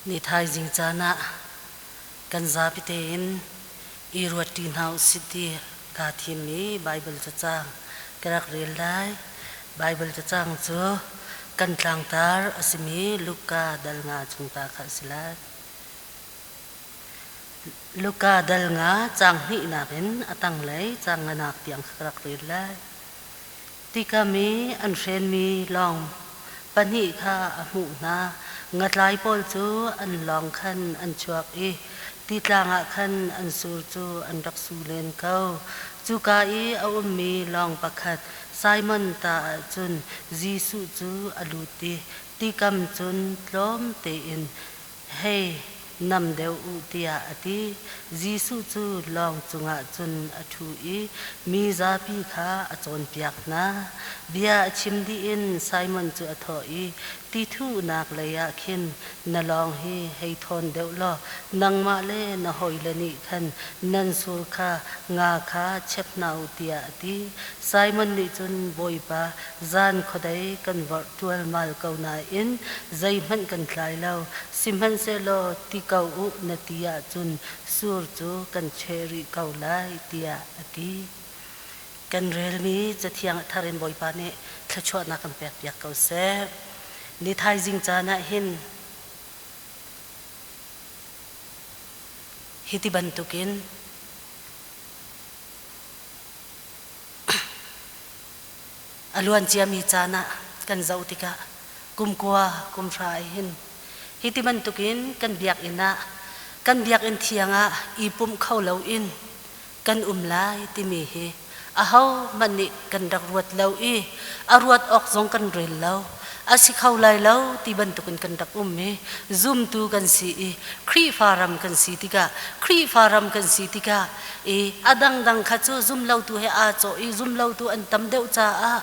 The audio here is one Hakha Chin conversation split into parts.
Ni thaizing caan ah kan zapi tein i ruatṭi hna usih ti kaa thimmi Baibal cacang ka rak rel lai. Baibal cacang cu kan tlangtar a simi Luka dal nga chung ta kha a si lai. Luka dal nga caang hnihnak in a tanglei caang nganak tiang kha ka rak rel lai. Tikam i an hrenmi lawng pahnih kha a hmuh hna. Ngatlai pawl cu an lawng khan an chuak i titlang ah khan an sur cu an rak su len ko. Cuka i a ummi lawng pakhat Simon ta ah cun Jesuh cu a lut i tikam cun tlawm tein hei nam deuh u tiah a ti. Jesuh cu lawng cungah cun a ṭhu i mi zapi kha a cawnpiak hna. Bia a chim dih in Simon cu a thawh i, Ti thuhnak leiah khin na lawng hi hei thawn deuh law nangmah le na hawile nih khan nan sur kha nga kha chep hna u tiah a ti. Simon nih cun, Bawipa, zan khuadei kan vorh ṭualmal ko nain zeihmanh kan tlai lo. Sihmanhsehlaw ti ko u na ti ahcun sur cu kan cheh rih ko lai, tiah a ti. Kan relmi Cathiang a thar in Bawipa nih thluachuahnak kan pekpiak ko seh. Ni thaizing caan ah hin hiti bantukin A luanciami caan ah kan zoh tikah kumkua kumhra ah hin hi ti bantukin kan biakinn ah kan biakinn thiang ah i pumh kho loin kan um lai timi hi ahohmanh nih kan rak ruat lo i a ruat awk zong kan rel lo. A si kho lai lo ti bantukin kan rak um i zumtu kan si i Khrihfa ram kan si tikah Khrihfa ram kan si tikah i a dangdang kha cu zumlotu he aa cawh i zumlotu an tam deuh caah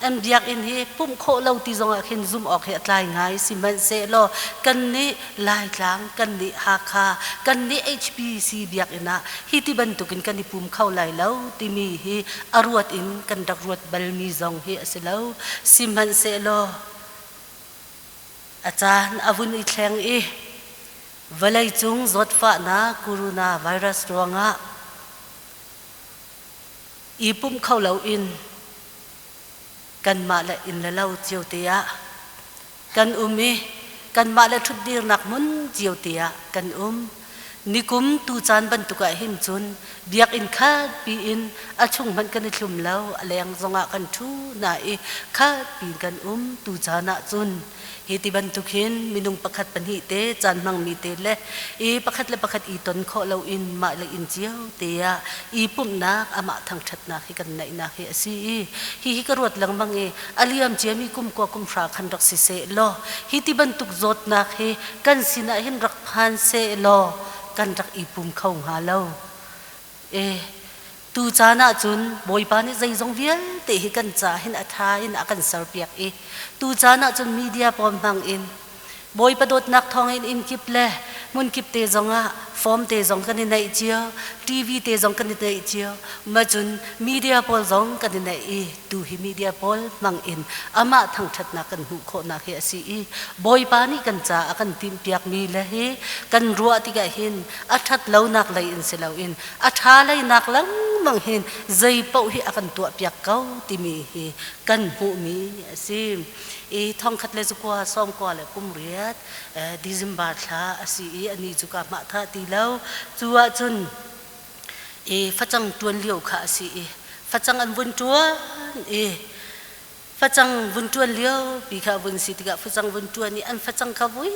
an biakinn hi pumh khawh lo ti zongah khin zumh awk hi a tlai ngai. Sihmanhsehlaw kannih Laitlang, kannih Hakha, kannih HPC biakinn ah hi ti bantukin kan i pum kho lai lo timi hi a ruat in kan rak ruat balmi zong hi a si lo. Sihmanhsehlaw a caan a vun i thleng i Vawleicung zawtfahnak coronavirus ruangah i pumh kho loin kanmah le inn le lo cio te ah kan um i kanmah le ṭhutdirnak hmun cio te ah kan um. Nikum tucaan bantuk ah hin cun biakinn khat piin a chung hmanh kan i thlum lo, a leng zongah kan ṭhu hna i khat piin kan um. Tucaan ah cun Hi ti bantuk hin minung pakhat pahnih te caan hmangmi te le i pakhat le pakhat i ton khawh loin mah le inn cio te ah i pumhnak amah thangṭhatnak hi kan neihnak hi a si i hihi ka ruat lengmang i a liam ciami kum kua kum hra khan rak si seh law hi ti bantuk zawtnak hi kan sinah hin rak phan seh law kan rak i pum kho hnga lo. E Tucaan ahcun Bawipa nih zeizong vialte hi kan ca hin a ṭha in a kan serpiak i tucaan ahcun media pawl hmang in Bawipa dawtnak thawngin inn kip le hmun kip te zongah form te zong kan i neih cio, TV te zong kan i neih cio, ma cun media pawl zong kan i neih i tu hi media pawl hmang in amah thangṭhatnak kan hmuh khawhnak hi a si i Bawipa nih kan ca a kan timhpiakmi le hi kan ruah tikah hin a ṭhat lonak lei in si loin a ṭha leinak lengmang hin zei paoh hi a kan tuahpiak ko timi hi kan hmuhmi a si. I thongkhat le zakua sawmkua le kum riat December thla a si i ani cu ka hmah tha ti lo. Cu ahcun i facang ṭuan lio kha a si i facang an vun ṭuan i facang vun ṭuan lio pi kha a vun si tikah facang vun ṭuan i an facang kha vui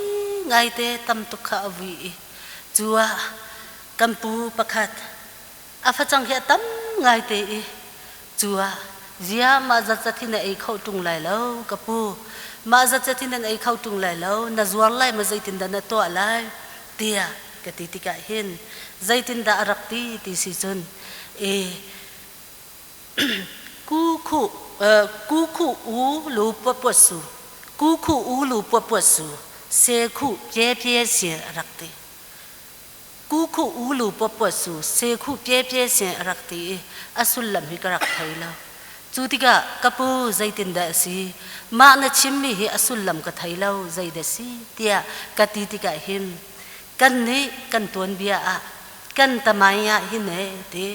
ngaite tam tuk kha a vui i cu ah kan pu pakhat a facang hi a tam ngaite i cu ah zia mah zatzat hi na ei kho ṭung lai lo ka pu, mah zatzat hi nan ei kho ṭung lai lo, na zuar lai ma, zeitindah na tuah lai tiah ka ti tikah hin zeitindah a rak ti ti si cun i ku khu ku khu u lu puat puat su ku khu u lu puat puat su se khu pye pye sin a rak ti. Ku khu u lu puapuat su se khu pye pye sin a rak ti i a sullam hi ka rak thei lo. Cu tikah ka pu zeitindah a si? Mah na chimmi hi a sullam ka thei lo, zeidah si? tiah ka ti tikah hin kannih kan tuanbia ah kan tamai ah hin ee ti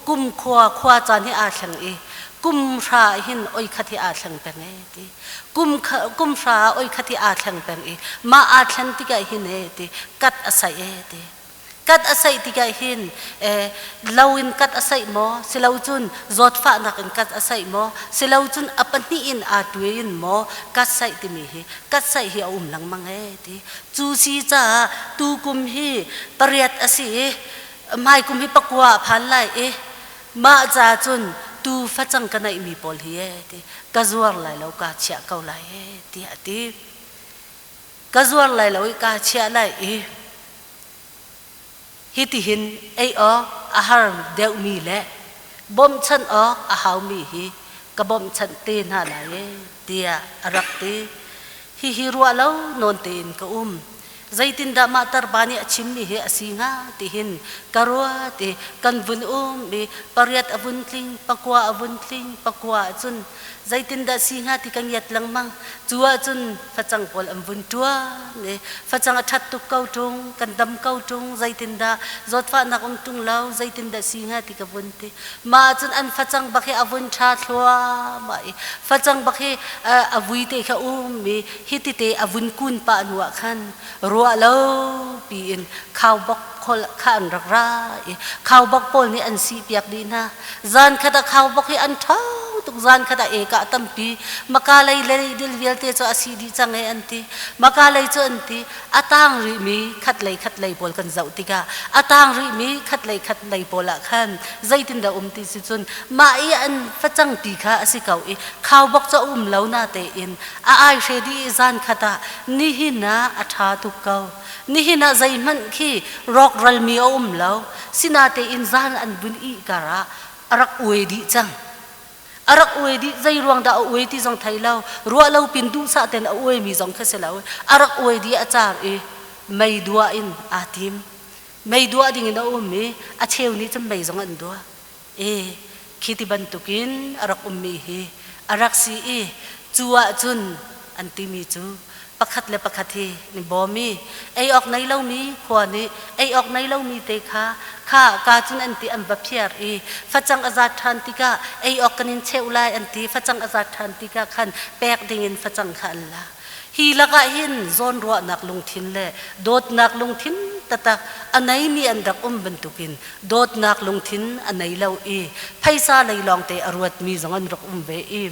kum khua khua caan hi aa thleng i kum hra hin oi khat hi aa thleng peng ee ti kum kum hra oi khat hi aa thleng peng i mah aa thlen tikah hin ee ti kat a saih ee ti Kat a saih tikah hin lo in kat a saih maw, silo cun zawtfahnak in kat a saih maw, silo cun a pahnih in aa tuai in maw kat saih timi hi kat saih hi a um lengmang ee ti. Cu si caah tukum hi pariat a si i hmaikum hi pakua a phan lai i mah ca cun tu facang ka neihmi pawl hi ee ti ka zuar lai lo kaa chiah ko lai ee tiah a ti. Ka zuar lai lo i kaa chiah lai i Hitihin ei awk a har deuhmi le bawmhchanh awk a haumi hi ka bawmhchanh te hna lai ee tiah a rak ti. Hihi ruah lo nawn tein ka um. Zeitindah mah tarpa nih a chimmi hi a si hnga tihin ka ruat i kan vun um i pariat a vun tling, pakua a vun tling, pakua ahcun zeitindah si hnga ti ka ngiat lengmang. Cu ahcun facang pawl an vun ṭuan i facang a ṭhat tuk ko ṭung, kan dam ko ṭung, zeitindah zawtfahnak um ṭung lo, zeitindah si hnga ti ka vun ti. Mah ahcun an facang bak hi a vun ṭha thluahmah i facang bak hi a vui te kha um i hitite a vun kun pah hnu ah khan ruah lo piin khaubawk kha an rak ra i khaubawk pawl nih an sihpiak dih hna. Zan khat ah khaubawk hi an ṭhawng tuk zan khat ah eka tampi maka lei le dil vialte cu a si dih cang e an ti maka lei cu an ti a tang rihmi khat lei khat lei pawl kan zoh tikah a tang rihmi khat lei khat lei pawl ah khan zeitindah um ti si cun mah i an facang pi kha a si ko i khaubawk cu a um lo na tein a ai hre dih i zan khat ah nihin ah a ṭha tuk ko Nihin ah zeihmanh khi rawkralmi a um lo. Sinatein zan an vun ih karah a rak uai dih cang. A rak uai dih zei ruang dah a uai ti zong thei lo. Ruah lo pin duhsah ten a uaimi zong kha si lo. A rak uai dih a car i mei dua in aa tim. Mei dua ding in a um i a cheu nih cun mei zong an dua. E khi ti bantukin a rak ummi hi a rak si i cu ahcun an timi cu pakhat le pakhat hi ni bawm i ei awk nei lomi khua nih ei awk nei lomi te kha kha ka cun an ti an va phiar i facang a zat ṭhan tikah ei awk kan in cheuh lai an ti facang a zat ṭhan tikah khan pek dingin facang kha an lak Hi lakah hin zawnruahnak lungthin le dawtnak lungthin taktak a neimi an rak um bantukin dawtnak lungthin a nei lo i phaisa lei lawngte a ruatmi zong an rak um ve i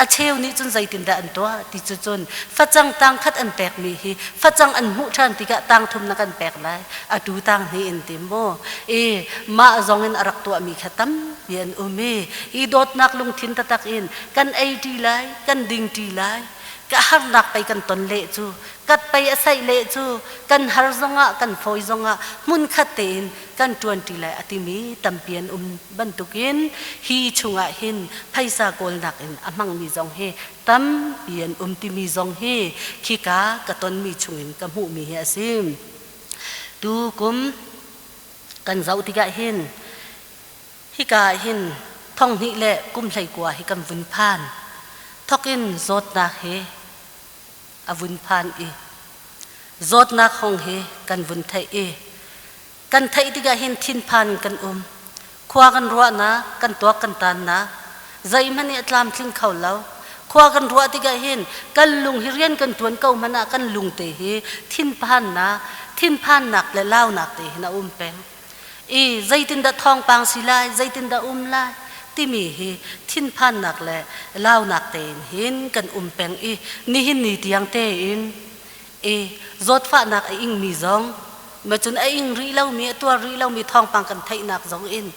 a cheu nih cun zeitindah an tuah ti cu cun facang tangkhat an pekmi hi facang an hmuh ṭhan tikah tangthum na kan pek lai atu tang hnih in ti maw i mah zong in a rak tuahmi kha tampi an um i i dawtnak lungthin taktak in kan ei ṭi lai kan ding ṭi lai Ka harnak pei kan ton leh cu, kat pei a saih leh cu, kan har zongah kan fawi zongah hmunkhat tein kan ṭuanṭi lai a timi tampi an um bantukin hi chungah hin phaisa kawlnak in a hmangmi zong hi tampi an um timi zong hi khika ka tonmi chungin ka hmuhmi hi a si. Tu kum kan zoh tikah hin Hika ah hin thonghnih le kum 19 hi kan vun phan. Thokin zawtnak hi a vun phan i zawtnak hong hi kan vun theih i kan theih tikah hin thinphan kan um. Khua kan ruahnak, kan tuak kan tannak zeihmanh nih a tlamtling kho lo. Khua kan ruah tikah hin kan lung hi rian kan tuan ko hmanh ah kan lung te hi thinphannak, thinphannak le launak te hin a um peng. I zeitindah thawngpang si lai, zeitindah um lai timi hi thinphannak le launak tein hin kan um peng i nihin ni tiang tein i zawtfahnak a ingmi zong macun a ing rih lomi a tuar rih lomi thawngpang kan theihnak zong in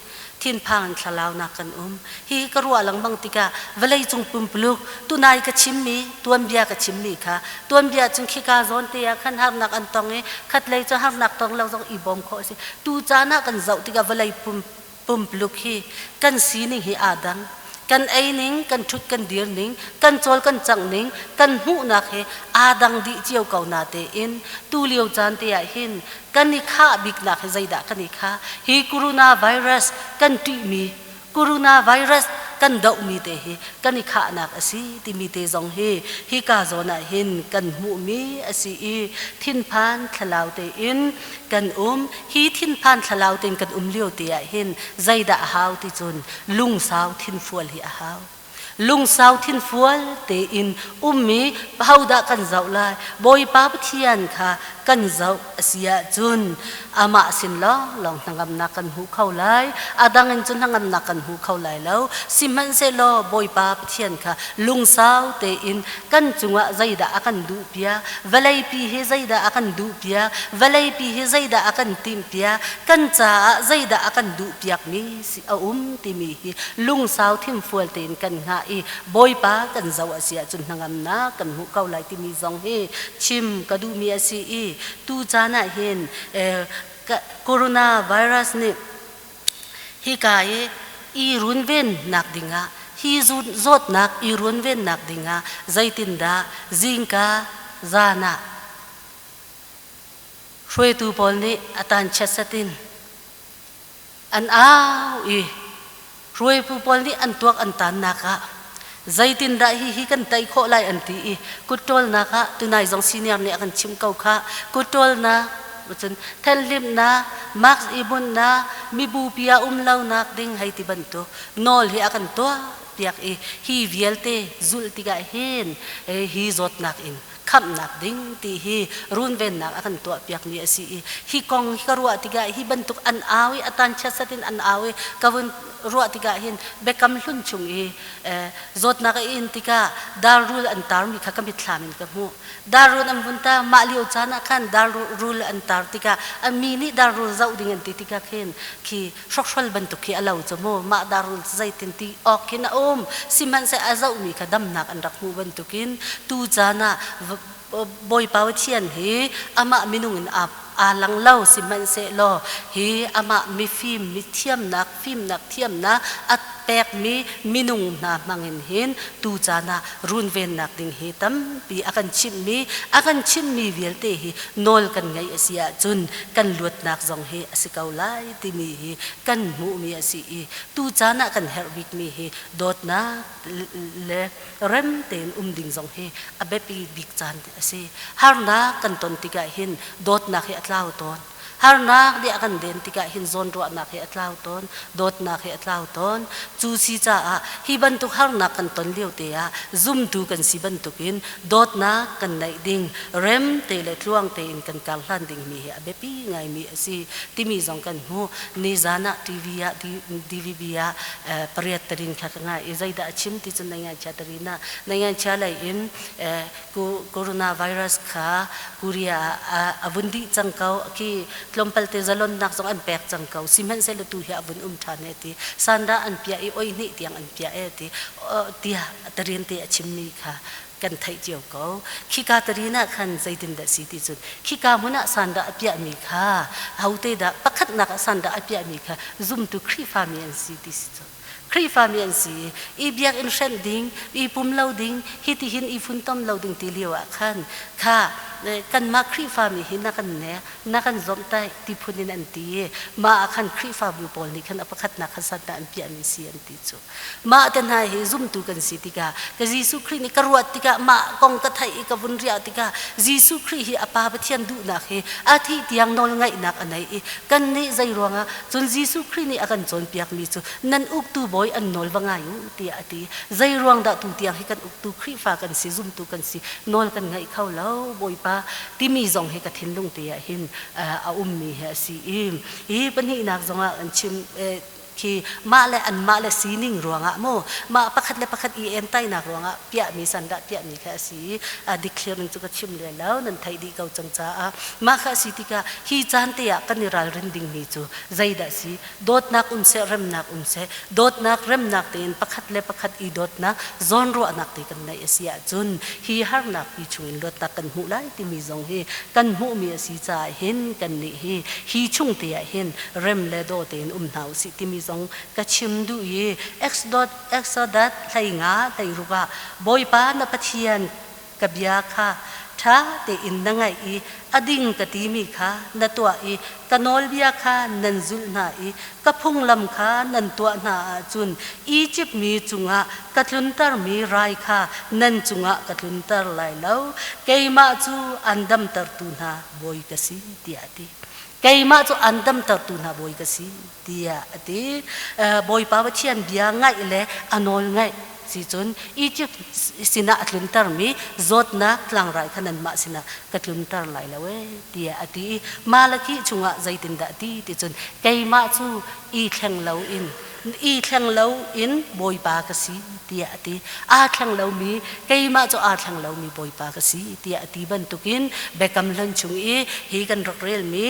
thinphang in thlalaunak kan um. Hi ka ruah lengmang tikah vawleicung pumpuluk tunai ka chimmi tuanbia ka chimmi kha tuanbia cun khika zawn te ah khan harnak an tong i khatlei cu harnak tong lo zong i bawm khawh a si. Tu caan ah kan zoh tikah vawlei pum pumpuluk hi kan sining hi aa dang. Kan ei ning, kan ṭhut kan dir ning, kan cawl kan cangh ning, kan hmuhnak hi aa dang dih cio ko na tein tu lio caan te ah hin kan i khah biknak hi zeidah kan i khah? Hi coronavirus kan ṭihmi coronavirus kan dohmi te hi kan i khahnak a si timi te zong hi hika zawn ah hin kan hmuhmi a si i thinphan thlalau tein kan um. Hi thinphan thlalau tein kan um lio te ah hin zeidah a hau ti cun lungsau thinfual hi a hau. Lungsau thinfual tein ummi hodah kan zoh lai? Bawipa Pathian kha kan zoh a si ahcun amah sin lawnglawng hnangamnak kan hmu kho lai. A dang in cun hnangamnak kan hmu kho lai lo. Sihmanhsehlaw Bawipa Pathian kha lungsau tein kan cungah zeidah a kan duhpiak, vawleipi hi zeidah a kan duhpiak, vawleipi hi zeidah a kan timhpiak, kan caah zeidah a kan duhpiakmi a um timi hi lungsau thimfual tein kan hngah i Bawipa kan zoh a si ahcun hnangamnak kan hmuh ko lai timi zong hi chim ka duhmi a si i tu caan ah hin coronavirus nih hika i i runvennak dingah hi zawtnak i runvennak dingah zeitindah zingka zan ah hruaitu pawl nih a tan chiatset in An au i hruaitu pawl nih an tuak an tannak ah zeitindah hihi kan tei khawh lai an ti i kutṭawlnak ah tunai zong senior nih a kan chimh ko khah. Kutṭawlnak cun thenhlimnak, mask i bunhnak, mibupi ah um lonak ding hei ti bantuk nawl hi a kan tuah piak i hi vialte zulh tikah hin hi zawtnak in khamhnak ding ti hi runvennak a kan tuahpiakmi a si i hi kong hi ka ruah tikah hi bantuk an au i a tan chiatsat in an au i ka vun ruah tikah hin biakam hlun chung i zawtnak a in tikah darrul an tarmi kha ka mitthlam in ka hmuh. Darrul an vun tar mah lio caan ah khan darrul an tar tikah a mi nih darrul zoh ding an ti tikah khin khi hrokhrol bantuk khi a lo cu mu. Mah darrul cu zeitin ti awk khin a um. Sihmanhseh a zohmi kha damnak an rak hmuh bantukin tu caan ah Bawipa Pathian hi amah minung in aa lang lo. Sihmanhsehlaw hi amah mifim mithiamnak fimnak thiamnak a pekmi minung hna hmangin hin tu caan ah runvennak ding hi tampi a kan chimhmi a kan chimhmi vialte hi nawl kan ngaih a si ahcun kan luatnak zong hi a si ko lai timi hi kan hmuhmi a si i tu caan ah kan herh bikmi hi dawtnak le rem tein um ding zong hi a biapi bik caan a si. Harnak kan ton tikah hin dawtnak hi a tlau tawn. Harnak nih a kan den tikah hin zawnruahnak hi a tlau tawn, dawtnak hi a tlau tawn. Cu si caah hi bantuk harnak kan ton lio te ah zumtu kan si bantukin dawtnak kan neih ding, rem te le tluang tein kan karhlan dingmi hi a biapi ngaimi a si timi zong kan hmuh. Nizan ah TV ah DVB ah pariat tarin kha ka ngai i zeidah a chim ti cun na ngaihchia tarin ah na ngaihchia lei in coronavirus kha Korea ah a vun dih cang ko. Khi tlawmpal te zalonnak zong an pek cang ko. Sihmanhsehlaw tu hi a vun um ṭhan e ti. Sanda an piah i oi hnih tiang an piah e ti. Tiah tarin te a chimmi kha kan theih cio ko. Khika tarin ah khan zeitindah si ti cun khika hmun ah sanda a piahmi kha hote dah pakhatnak ah sanda a piahmi kha zumtu Khrihfami an si ti si cu. Khrihfami an si i biakinn hrenh ding, i pum lo ding, hitihin i funtom lo ding ti lio ah khan kha kanmah Khrihfami hi na kan nek, na kan zomhtaih ti phun in an ti i mah ah khan Khrihfabu pawl nih khan a pakhatnak kha sanda an piahmi si an ti cu. Mah te hna hi zumtu kan si tikah ka Jesuh Khrih nih ka ruat tikah mah kong ka theih i ka vun riah tikah Jesuh Khrih hi a Pa Pathian duhnak hi a thih tiang nawlngaihnak a nei i kannih zei ruangah cun Jesuh Khrih nih a kan cawnpiakmi cu nan uktu bawi an nawl va ngai u tiah a ti. Zei ruang dah tu tiang hi kan uktu Khrihfa kan si zumtu kan si nawl kan ngaih kho lo Bawipa timi zong hi ka thinlung te ah hin a ummi hi a si i hi pahnihnak zongah kan chim khi mah le anmah le sining ruangah mu mah pakhat le pakhat i entainak ruangah piahmi sandah piahmi kha a si i a dikthlir ning cu ka chim le lo nan theih dih ko cang caah mah kha a si tikah hi caan te ah kan i ralrin dingmi cu zeidah si? Dawtnak um seh remnak um seh. Dawtnak remnak tein pakhat le pakhat i dawtnak zawnruahnak te kan neih a si ahcun hi harnak pi chungin luatnak kan hmuh lai timi zong hi kan hmuhmi a si caah hin kannih hi hi chung te ah hin rem le daw tein um hna usih timi zong ka chim duh i Exodus 15 16 ah Bawipa na Pathian ka bia kha. Ṭha tein na ngaih i a ding ka timi kha na tuah i ka nawlbia kha nan zulh hna i ka phunglam kha nan tuah hna ahcun Izipt mi cungah ka tluntermi rai kha nan cungah ka tlunter lai lo. Keimah cu an damtertu hna bawi ka si, tiah a ti. Keimah cu an damtertu hna bawi ka si, tiah a ti. Bawipa Pathian bia ngaih le a nawl ngaih si cun Egypt sinah a tluntermi zawtnak tlangrai kha nanmah sinah ka tlunter lai lo ee tiah a ti i Malakhi chungah zeitindah a ti ti cun keimah cu i thleng loin i thleng loin Bawipa ka si tiah a ti. Aa thleng lomi keimah cu aa thleng lomi Bawipa ka si tiah a ti bantukin Biakam Hlun chung i hi kan rak relmi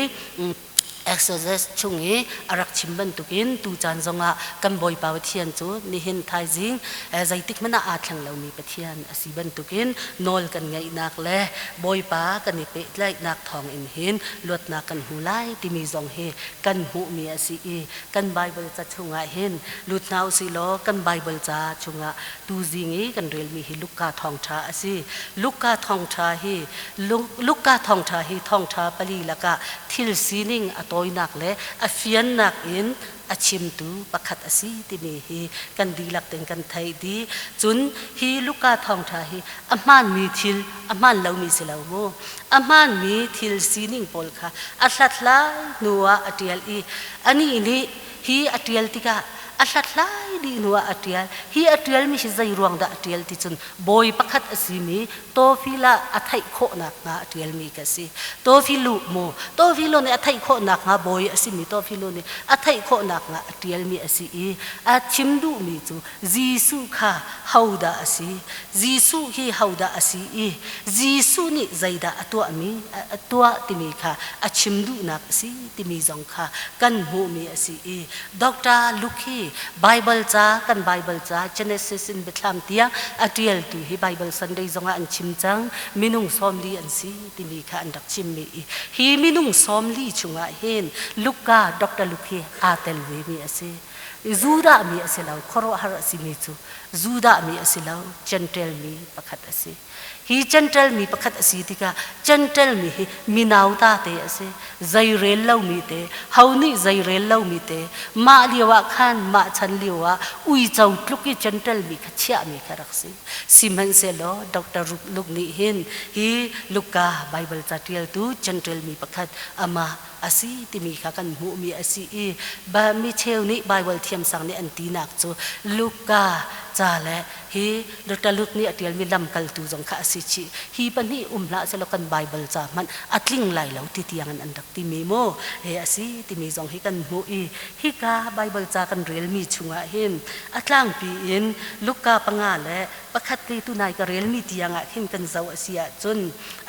Exodus chung i a rak chim bantukin tucaan zongah kan Bawipa Pathian cu nihin thaizing zeitik hmanh ah aa thleng lomi Pathian a si bantukin nawl kan ngeihnak le Bawipa kan i pehtlaihnak thawngin hin luatnak kan hmu lai timi zong hi kan hmuhmi a si i kan Baibal ca chungah hin lut hna usih law kan Baibal ca chungah tuzing i kan relmi hi Luka thawngṭha a si. Luka thawngṭha hi Luka thawngṭha hi thawngṭha pali lakah thil sining a tawinak le a fiannak in a chimtu pakhat a si timi hi kan dihlak tein kan theih dih. Cun hi Luka thawngṭha hi a hmaanmi thil a hmaan lomi si lo mu. A hmaanmi thil sining pawl kha a hlathlai hnu ah a ṭial i anih nih hi a ṭial tikah a hlathlai dih hnu ah a ṭial. Hi a ṭialmi hi zei ruang dah a ṭial ti cun bawi pakhat a simi Tawfil ah a theih khawh nakhnga a ṭialmi ka si. Tawfilu mu Tawfilu nih a theih khawh nakhnga bawi a simi Tawfilu nih a theih khawh nakhnga a ṭialmi a si i a chim duhmi cu Jesuh kha hodah a si? Jesuh hi hodah a si i Jesuh nih zeidah a tuahmi a tuah timi kha a chim duhnak a si timi zong kha kan hmuhmi a si i Doctor Luke hi Bible ca kan Bible ca Genesis in Biathlam tiang a ṭialtu hi Bible Sunday zongah an chim cang minung 40 an si timi kha an rak chimmi i hi minung 40 chungah hin Luka Doctor Luke hi aa tel vemi a si. Judah mi a si lo khuaruahhar a simi cu Judah mi a si lo Gentile mi pakhat a si. Hi Gentile mi pakhat a si tikah Gentile mi hi minauta te a si. Zei rel lomi te, ho nih zei rel lomi te, mah lio ah khan mah chan lio ah uico tluk i Gentile mi kha chiahmi kha rak si. Sihmanhsehlaw Dr. Luke nih hin hi Luka Bible ca ṭialtu Gentile mi pakhat amah a si timi kha kan hmuhmi a si i mi cheu nih Bible thiamsang nih an tinak cu Luka ca le hi Dr. Luke nih a ṭialmi lamkaltu zong kha a si chih. Hi pahnih um hlah sehlaw kan Baibal ca hmanh a tling lai lo ti tiang in an rak timi mu he a si timi zong hi kan hmuh i hika Baibal ca kan relmi chungah hin a tlangpi in Luka panga le pakhat te tunai ka relmi tiang ah khin kan zoh a si ahcun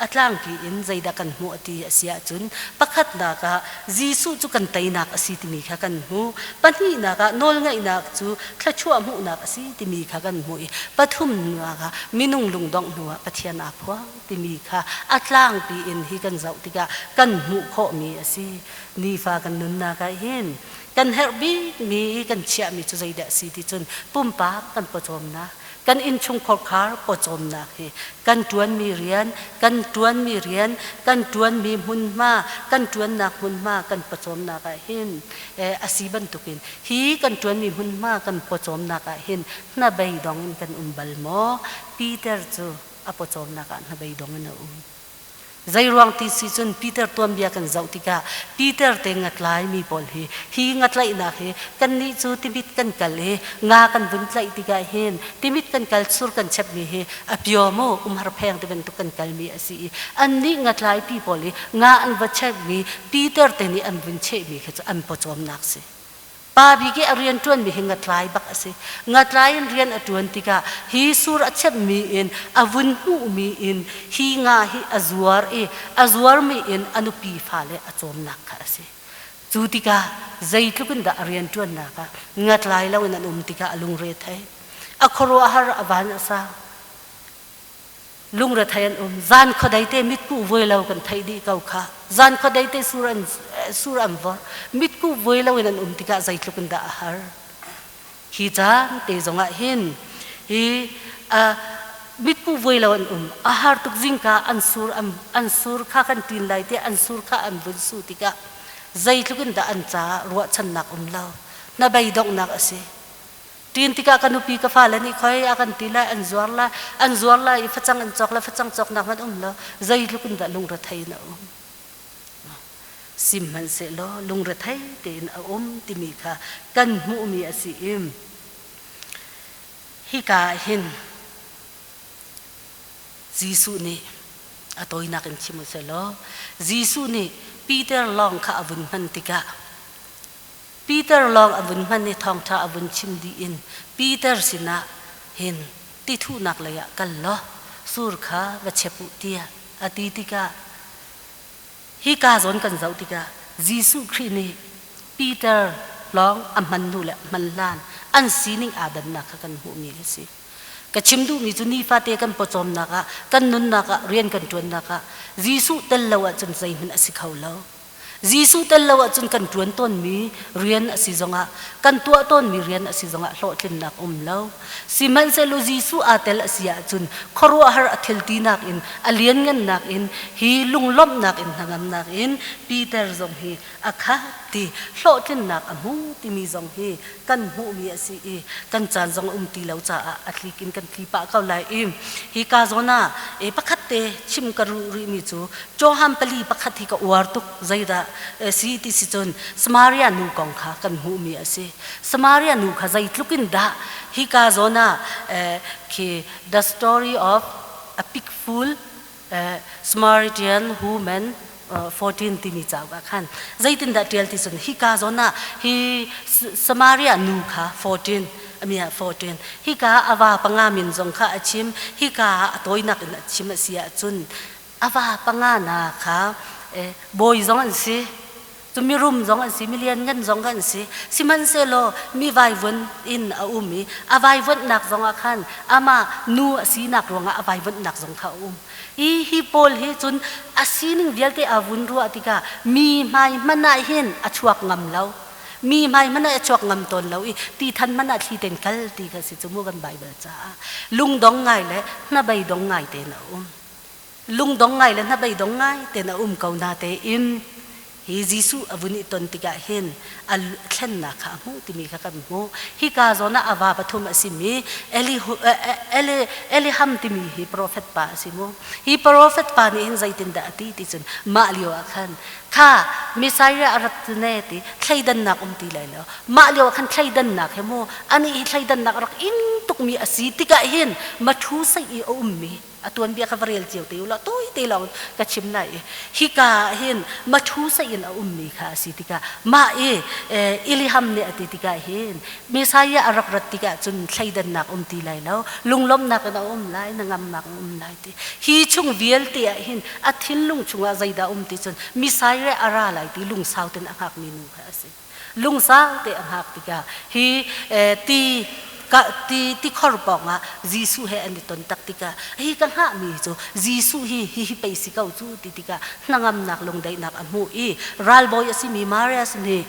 a tlangpi in zeidah kan hmuh ti a si ahcun pakhatnak ah Jesuh cu kan teinak a si timi kha kan hmuh pahnihnak ah nawlngaihnak cu thluachuah hmuhnak a si timi kha kan hmuh i pathumnak ah minung lungdongh hnuah Pathian aa phuang timi kha a tlangpi in hi kan zoh tikah kan hmuh khawhmi a si nifa kan nunnak ah hin kan herh bikmi kan chiahmi cu zeidah a si ti cun pumpak kan pawcawmnak kan innchungkhar pawcawmnak hi kan ṭuanmi rian kan ṭuanmi rian kan ṭuanmi hmunhma kan ṭuannak hmunhma kan pawcawmnak ah hin a si bantukin hi kan ṭuanmi hmunhma kan pawcawmnak ah hin hnabeidong in kan um bal maw Peter cu a pawcawmnak ah hnabeidong in a um Zeiruang ti si cun Peter tuanbia kan zoh tikah Peter te ngatlai mi pawl hi hi ngatlaihnak hi kannih cu timit kan kal i nga kan vun tlaih tikah hin timit kan kal sur kan chepmi hi a pio mu umhar pheng ti bantuk kan kalmi a si i annih ngatlai pi pawl i nga an va chepmi Peter te nih an vun chehmi kha cu an pawcawmnak si. Pa bik i a rian ṭuanmi hi ngatlai bak a si. Ngatlai in rian a ṭuan tikah hi sur a chepmi in a vun hmuhmi in hi nga hi a zuar i a zuarmi in a nupi fale a cawmnak kha a si. Cu tikah zeitluk in dah a rian ṭuannak ah ngatlai loin an um tikah a lungre thei. A khuaruahhar a van a sang. Lungrethei an um. Zan khuadei te mitkuh vuai lo kan theih dih ko kha. Zan khuadei te sur an sur an vor. Mitkuh vuai lo in an um tikah zeitluk in dah a har. Hi caan te zongah hin hi a. Mitkuh vuai lo an um. A har tuk zingka an sur an sur kha kan ṭin lai tiah an sur kha an vun su tikah zeitluk in dah an caah ruahchannak um lo. Hnabei donghnak a si. Ṭin tikah ka nupi ka fale nih khoi a kan ti lai an zuar lai an zuar lai i facang an cawk lai facang cawknak hmanh um lo zeitluk in dah lungrethei in a um. Sihmanhsehlaw lungrethei tein a um timi kha kan hmuhmi a si i hika ah hin Jesuh nih a tawinak in chim u selaw Jesuh nih Peter lawng kha a vun hman tikah Peter lawng a vun hman i thawngṭha a vun chim dih in Peter sinah hin ti thuhnak lei ah kal law sur kha va chep u tiah a ti tikah hika zawn kan zoh tikah Jesuh Khrih nih Peter lawng a hman hnu le hman hlan an sining aa dannak kha kan hmuhmi a si. Ka chim duhmi cu nifate kan pawcawmnak ah, kan nunnak ah, rian kan ṭuannak ah Jesuh tel lo ahcun zeihmanh a si kho lo. Jesuh tel lo ahcun kan ṭuan tawnmi rian a si zongah, kan tuah tawnmi rian a si zongah hlawhtlinnak um lo. Sihmanhsehlaw Jesuh aa tel a si ahcun khuaruahhar a thiltinak in, a lianngannak in, hi lunglawmhnak in hnangamnak in Peter zong hi a khat ti hlawhtlinnak a hmu timi zong hi kan hmuhmi a si i kan caan zong a um ti lo caah a tlik in kan tli pah ko lai i hi ka zawn ah e pakhat te chim ka ruh rihmi cu Johan pali pakhat hi ka uar tuk zeidah si ti si cun Samaria nu kong kha kan hmuhmi a si. Samaria nu kha zeitluk in dah hi ka zawn ah khi the story of a pig fool Samaritan woman 14 timi cauk ah khan zeitindah ṭial ti cun hika zawn ah hi Samaria nu kha 14 ami ah 14 hika a va panga min zong kha a chim hika ah a tawinak in a chim a si ahcun a va panga na kha bawi zong an si Cu mirum zong an si, milianngan zong an si. Sihmanhsehlaw mi vaivuan in a um i a vaivuanhnak zong ah khan amah nu a sinak ruangah a vaivuanhnak zong kha a um. I hi pawl hi cun a sining vialte a vun ruah tikah mi hmai hmanh ah hin a chuak ngam lo. Mi hmai hmanh ah a chuak ngam tawn lo i ti than hmanh ah thli ten kal ti kha si cu mu kan Baibal caah lungdong ngai le hnabei dong ngai tein a um. Lungdong ngai le hnabeidong ngai tein a um ko na tein hi Jesuh a vun i ton tikah hin a thlennak kha a hmuh timi kha kan hmuh. Hika zawn ah a va pathum a simi Eliham timi hi profet pa a si mu. Hi profet pa nih hin zeitindah a ti ti cun mah lio ah khan kha Messiah a rat ne ti thleidannak um ti lai lo. Mah lio ah khan thleidannak he mu anih hi thleidannak a rak ing tukmi a si tikah hin mathu sei i a ummi a tuanbia kha va rel cio te u law tawi te lawng ka chim lai i hika ah hin mathu sei in a ummi kha a si tikah mah i Iliham nih a ti tikah hin Messiah a rak rat tikah cun thleidannak um ti lai lo lunglawmhnak in a um lai hnangamnak in um lai ti hi chung vialte ah hin a thinlung chungah zeidah um ti cun Messiah a ra lai ti lungsau ten a hngakmi nu kha a si. Lungsau te a hngak tikah hi ti ti tikhor pawngah Jesuh he an i ton tak tikah hi ka hngahmi cu Jesuh hi hihi pei si ko cu ti tikah hnangamnak lungdaihnak a hmuh i ralbawi a simi Marias nih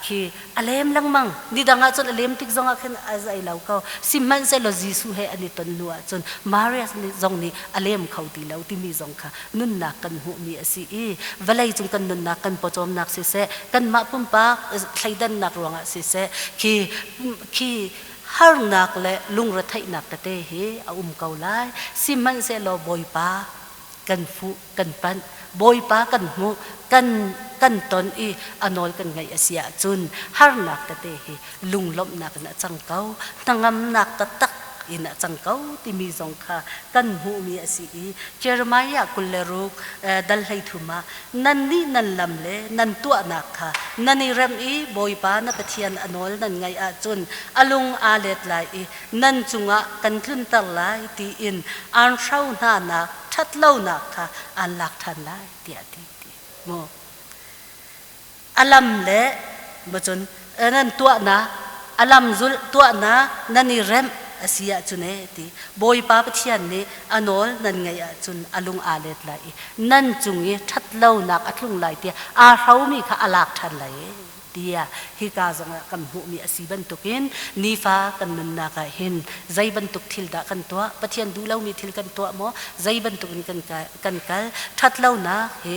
khi a lem lengmang nidang ah cun a lem tik zongah khin a zai lo ko sihmanhsehlaw Jesuh he an i ton hnu ah cun Marias nih zong nih a lem kho ti lo timi zong kha nunnak kan hmuhmi a si i vawlei cung kan nunnak kan pawcawmnak siseh kanmah pumpak thleidannak ruangah siseh khi khi harnak le lungretheihnak tete hi a um ko lai. Sihmanhsehlaw Bawipa kan fuh kan panh Bawipa kan hmuh kan kan ton i a nawl kan ngaih a si ahcun harnak tete hi lunglawmhnak in a cang ko hnangamnak taktak in a cang ko timi zong kha kan hmuhmi a si i Jeremiah 26 dal 33 ah nannih nan lam le nan tuahnak kha nan i remh i Bawipa na Pathian a nawl nan ngaih ahcun a lung aa let lai i nan cungah kan tlunter lai tiin aan hro hnanak ṭhatlonak kha aan lak ṭhan lai tiah a ti ti mu a lam le macun nan tuahnak a lam zulh tuahnak nan i remh a si ahcun e ti Bawipa Pathian nih a nawl nan ngaih ahcun a lung aa let lai i nan cung i ṭhatlonak a tlung lai tiah aa hromi kha a lak ṭhan lai e. Tiah hika zongah kan hmuhmi a si bantukin nifa kan nunnak ah hin zei bantuk thil dah kan tuah, Pathian duh lomi thil kan tuah maw, zei bantukin kan kan kal, ṭhatlonak hi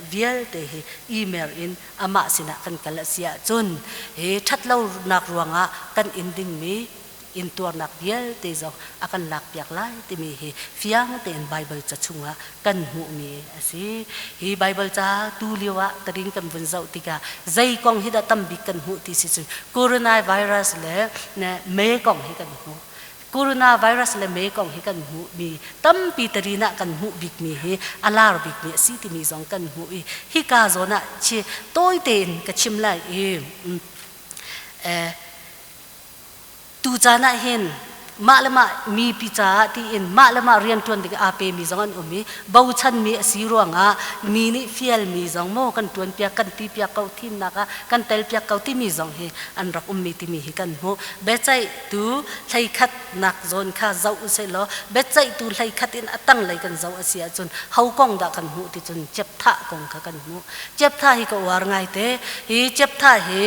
vialte hi i-mer in amah sinah kan kal a si ahcun hi ṭhatlonak ruangah kan in dingmi intuarnak vialte zong a kan lakpiak lai timi hi fiang tein Baibal ca chungah kan hmuhmi a si. Hi Baibal ca tu lio ah taring kan vun zoh tikah zei kong hi dah tambik kan hmuh ti si cun coronavirus le me kong hi kan hmuh. Coronavirus le me kong hi kan hmuhmi tampi tarin ah kan hmuh bikmi hi a lar bikmi a si timi zong kan hmuh i hika zawn ah chi tawi tein ka chim lai i Tucaan ah hin mah le mah mipi caah tiin mah le mah rianṭuan ding aa pemi zong an um i bochanmi a si ruangah mi nih fialmi zong maw kan ṭuanpiak kan tipiak ko thimnak ah kan telpiak ko timi zong hi an rak ummi timi hi kan hmuh. Biaceihtu hleikhatnak zawn kha zoh usihlaw biaceihtu hleikhat in a tanglei kan zoh a si ahcun ho kong dah kan hmuh ti cun Jepthah kong kha kan hmuh. Jepthah hi ka uar ngaite. Hi Jepthah hi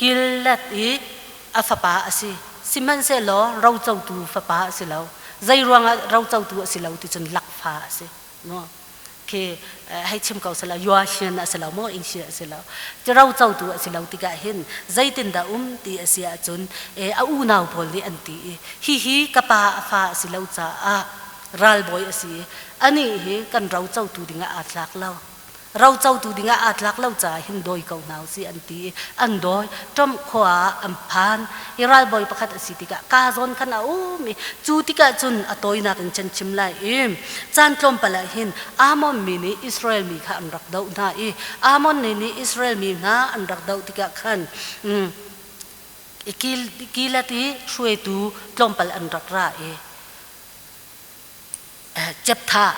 Gilead i a fapa a si. Sihmanhsehlaw rocotu fapa a si lo. Zei ruangah rocotu a si lo ti cun lakfa a si. Maw? Khi hei chim ko sela Yoashian a si lo maw Ingshi a si lo. Rocotu a si lo tikah hin zeitindah um ti a si ahcun a unau pawl nih an ti i hihi ka pa a fa a si lo caah ralbawi a si i anih hi kan rocotu dingah aa tlak lo. Rocotu dingah aa tlak lo caah hin dawi ko hna usih an ti i an dawi. Trump khua ah an phan i ralbawi pakhat a si tikah kaa zawn khan a um i cu tikah cun a tawinak in can chim lai i caan tlawmpal ah hin Ammon mi nih Israel mi kha an rak doh hna i Ammon mi nih Israel mi hna an rak doh tikah khan Gilead i hruaitu tlawmpal an rak ra i Jephthah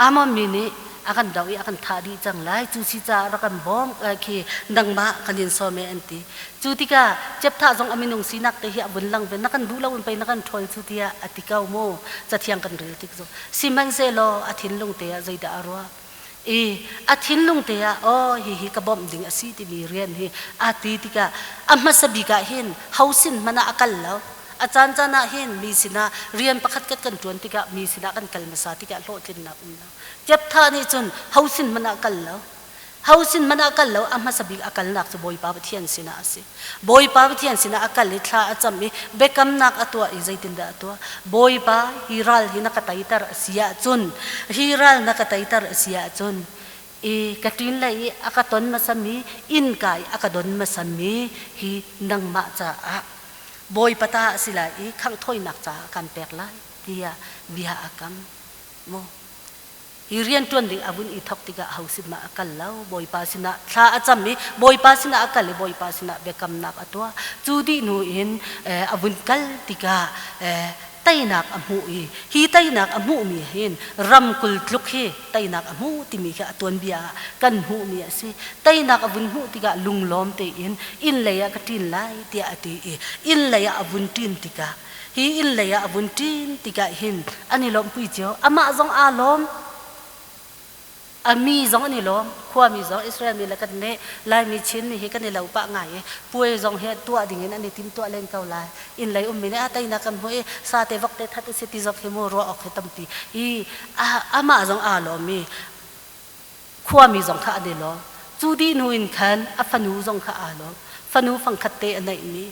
Ammon mi nih a kan doh i a kan thah dih cang lai. Cu si caah rak kan bawm khi nangmah kan in sawm e an ti. Cu tikah Jephthah zong a minung sinak te hi a vun lang ve. Na kan duh lo in pei na kan ṭhawl cu tiah a ti ko mu. Cathiang kan rel tik zong. Sihmanhsehlaw a thinlung te ah zeidah a ruah? I a thinlung te ah aw hihi ka bawmh ding a si timi rian hi a ti tikah a hmasa bik ah hin ho sin hmanh ah a kal lo. A caancaan ah hin mi sinah rian pakhat kat kan ṭuan tikah mi sinah kan kal hmasa tikah hlawhtlinnak um lo. Jephthah nih cun ho sin hmanh ah kal lo. Ho sin hmanh ah kal lo, a hmasa bik a kalnak cu Bawipa Pathian sinah a si. Bawipa Pathian sinah a kal i thla a cam i biakamnak a tuah i zeitindah a tuah? Bawipa, hi ral hi na ka teiter a si ahcun, hi ral na ka teiter a si ahcun, i ka ṭin lai i a ka ton hmasami innka i a ka don hmasami hi nangmah caah Bawipa ta a si lai i khangh thawinak caah kan pek lai tiah bia a kam. Mu. Hi rianṭuan ding a vun i thawk tikah ho sin ah a kal lo. Bawipa sinah thla a cam i Bawipa sinah a kal i Bawipa sinah biakamnak a tuah. Cu dih hnu in a vun kal tikah teinak a hmuh i hi teinak a hmuhmi hin ramkul tluk hi teinak a hmu timi kha a tuanbia ah kan hmuhmi a si. Teinak a vun hmuh tikah lunglawm tein inn lei ah ka ṭin lai tiah a ti i inn lei ah a vun ṭin tikah hi inn lei ah a vun ṭin tikah hin an i lawmhpi cio. Amah zong aa lawm. A mi zong an i lawm. Khuami zong Israel mi le kan nih Laimi Chinmi hi kan i lo pah ngai i puai zong hi tuah ding in an i timtuah len ko lai. Inn lei ummi nih a teinak kan hmuh i sa te vok te that usih ti zong hi mu ruah awk hi tampi. I amah zong aa lawm i khuami zong kha an i lawm. Cu dih hnu in khan a fanu zong kha aa lawm. Fanu fangkhat te a neihmi.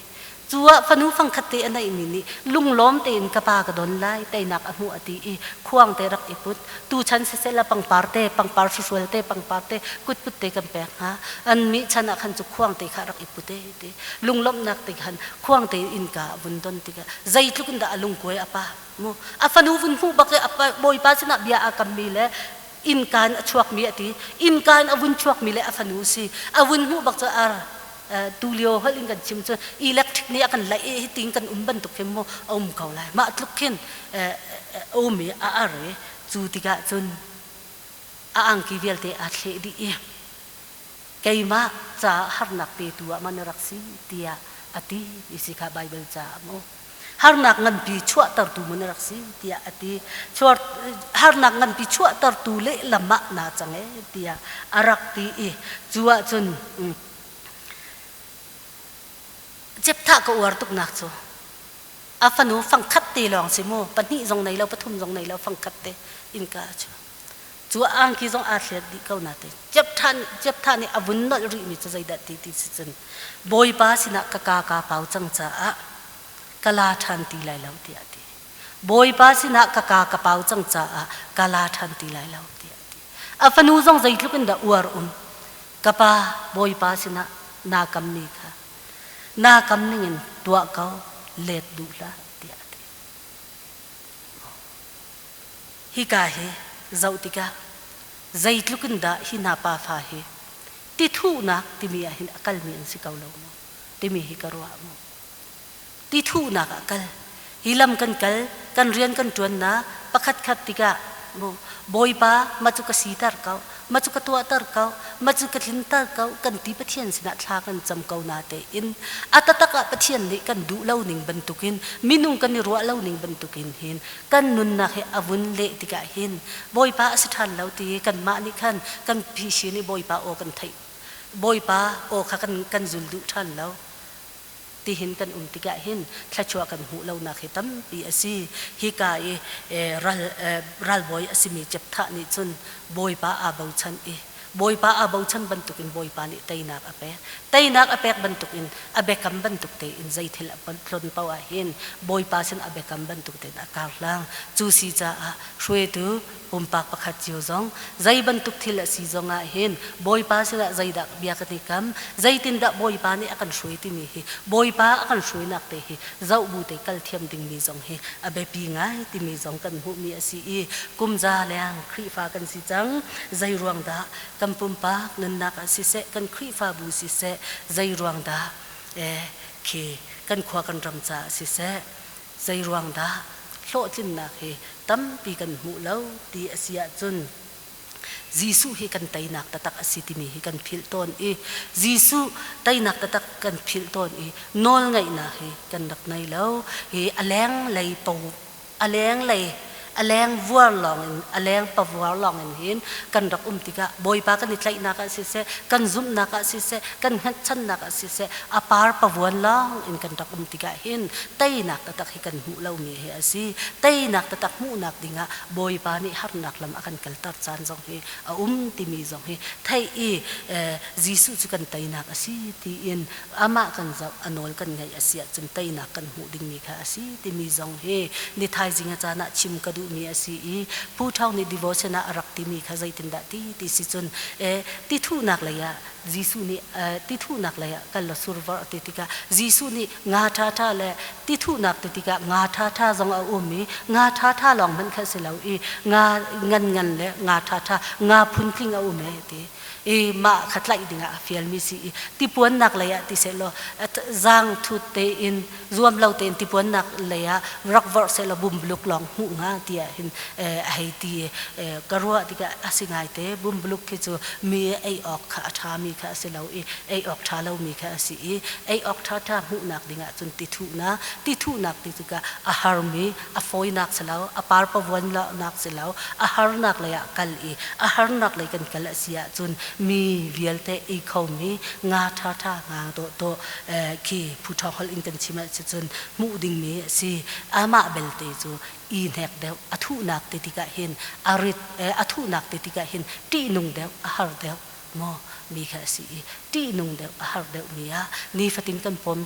Cu ah fanu fangkhat te a neihmi nih lunglawm tein ka pa ka don lai teinak a hmuh a ti i khuang te rak i put. Tuchan siseh la pangpar te, pangpar hruhrual te, pangpar te, kutput te kan pek hnga. An mi chan ah khan cu khuang te kha rak i put e ti. Lunglawmhnak te khan khuang te in innka a vun don tikah zeitluk in dah a lungkuai a pa mu. A fanu vun hmuh bak i a bawipa sinah bia aa kammi le innka in a chuakmi a ti. Innka in a vun chuakmi le a fanu si. A vun hmuh bak cu ar tulio holh in kan chim cu electric nih a kan laih i hitin kan um bantuk khin mu a um ko lai mah tluk khin um i a ar i cu tikah cun a angki vialte aa thleh dih i keimah caah harnak petu ah man rak si tiah a ti ti si kha Bible ca mu. Harnak nganpi chuahtertu mun a rak si tiah a ti. Harnak nganpi chuahtertu lehlam ah naa cang ee tiah a rak ti i cu ahcun Jepthah ka uar tuknak cu a fanu fangkhat te lawng si mu pahnih zong nei lo pathum zong nei lo fangkhat te innka a chuak. Cu angki zong aa thliat dih ko natein Jepthah nih a vun nolh rihmi cu zeidah ti ti si cun Bawipa sinah ka kaa kaa pau cang caah ka la ṭhan ti lai lo tiah a ti. Bawipa sinah ka kaa ka pau cang caah ka la ṭhan ti lai lo tiah a ti. A fanu zong zeitluk in dah uar um. Ka pa Bawipa sinah naa kammi kha naa kam ningin tuah ko let duh hlah tiah a ti. Hika hi zoh tikah zeitluk in dah hi hna pafa hi tithuhnak timi ah hin a kalmi an si ko lo maw timi hi ka ruah mu. Tithuhnak ah kal. Hi lam kan kal, kan rian kan ṭuannak pakhatkhat tikah mu Bawipa mah cu ka siter ko, mah cu ka tuahter ko, mah cu ka tlinter ko kan ti Pathian sinah thla kan cam ko natein a taktak ah Pathian nih kan duh lo ning bantukin minung kan i ruah lo ning bantukin hin kan nunnak hi a vun leh tikah hin Bawipa a si ṭhan lo ti kanmah nih khan kan phisin i Bawipa aw kan theih Bawipa aw kha kan kan zul duh ṭhan lo tihin kan um tikah hin thluachuah kan hmuh lonak hi tampi a si. Hika i ral ralbawi a simi Jepthah nih cun Bawipa aa bochan i Bawipa aa bochan bantukin Bawipa nih teinak a pek. Teinak a pek bantukin a biakam bantuk tein zeithil a tlon paoh ah hin Bawipa sin a biakam bantuk tein a karhlang. Cu si caah hruaitu pumpak pakhat cio zong zei bantuk thil a si zong ah hin Bawipa sinah zeidah bia kan i kam, zeitindah Bawipa nih a kan hruai timi hi Bawipa a kan hruainak te hi zoh bu te kal thiam dingmi zong hi a biapi ngai timi zong kan hmuhmi a si i kum za leng Khrihfa kan si cang. Zei ruang dah kan pumpak nunnak ah siseh, kan Khrihfabu siseh, zei ruang dah eh, khi kan khua kan ram caah siseh, zei ruang dah hlawhtlinnak hi tampi kan hmuh lo ti a si ahcun Jesuh hi kan teinak taktak a si timi hi kan philh tawn i Jesuh teinak taktak kan philh tawn i nawlngaihnak hi kan rak nei lo. Hi a leng lei po a leng lei a leng vuar lawng in a leng pavuar lawng in hin kan rak um tikah Bawipa kan i tlaihnak ah siseh kan zumhnak ah siseh kan hngatchannak ah siseh a par pavuan lawng in kan rak um tikah hin teinak taktak hi kan hmuh lomi hi a si. Teinak taktak hmuhnak dingah Bawipa nih harnak lam a kan kalter caan zong hi a um timi zong hi theih i Jesuh cu kan teinak a si tiin amah kan zoh a nawl kan ngaih a si ahcun teinak kan hmuh dingmi kha a si timi zong hi ni thaizing a caan ah chim ka duhmi a si i Pu Thawng nih devotion ah a rak timi kha zeitindah ti ti si cun ti thuhnak lei ah Jesuh nih ti thuhnak lei ah kal law survor a ti tikah Jesuh nih nga ṭhaṭha le ti thuhnak ti tikah nga ṭhaṭha zong a um i nga ṭhaṭha lawng hmanh kha si lo i nga ngan ngan le nga ṭhaṭha nga phuntling a um e ti i mah kha tlaih dingah a fialmi si i tipuannak lei ah ti sehlaw zaang thut tein zuam lo tein tipuannak lei ah rak vorh sehlaw bumbluk lawng hmuh hnga tiah hin a hei ti ka ruah tikah a si ngaite bumbluk khi cu mi ei awk kha a ṭhami kha a si lo i ei awk ṭha lomi kha a si i ei awk ṭhaṭha hmuhnak dingah cun ti thuhnak ti thuhnak ti tikah a harmi a fawinak si lo a parpavuan nak si lo a harnak lei ah kal i a harnak lei kan kal a si ahcun mi vialte ei khomi nga ṭhaṭha nga dawhdawh khi phu ṭhawng holh in kan chim ahcun hmuh dingmi a si. Amah belte cu i hnek deuh a thuhnak ti tikah hin a rit a thuhnak ti tikah hin ṭihnung deuh a har deuh maw mi kha a si i ṭihnung deuh a har deuh mi ah nifatin kan pawm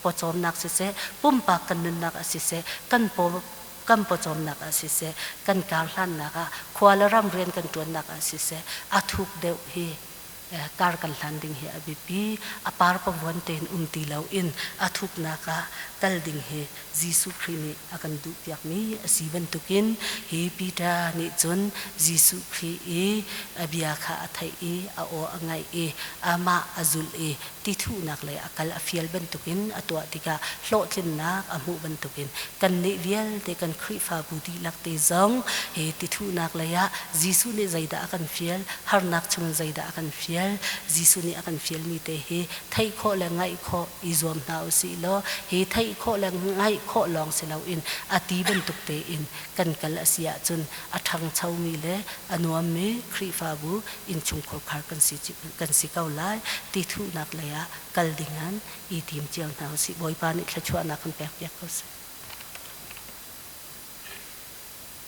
pawcawmnak siseh pumpak kan nunnak ah siseh kan paw kan pawcawmnak ah siseh kan karhlannak ah khua le ram rian kan ṭuannak ah siseh a thuk deuh hi kar kan hlan ding hi a biapi. A par pavuan tein um ti loin a thuknak ah kal ding hi Jesuh Khrih nih a kan duhpiakmi a si bantukin hi Peter nih cun Jesuh Khrih i a bia kha a theih i a aw a ngaih i amah a zulh i tithuhnak lei a kal a fial bantukin a tuah tikah hlawhtlinnak a hmuh bantukin kannih vialte kan Khrihfabu dihlak te zong hi tithuhnak lei ah Jesuh nih zeidah a kan fial, harnak chungin zeidah a kan fial. fial. Jesuh nih a kan fialmi te hi theih khawh le ngaih khawh i zuam hna u sih law hi theih khawh le ngaih khawh lawng si loin a ti bantuk tein kan kal a si ahcun a ṭhangchomi le a nuammi Khrihfabu innchungkhar khar kan si kan si ko lai ti thuhnak lei ah kal ding an i tim cio hna u sih. Bawipa nih thluachuahnak kan pek piak ko seh.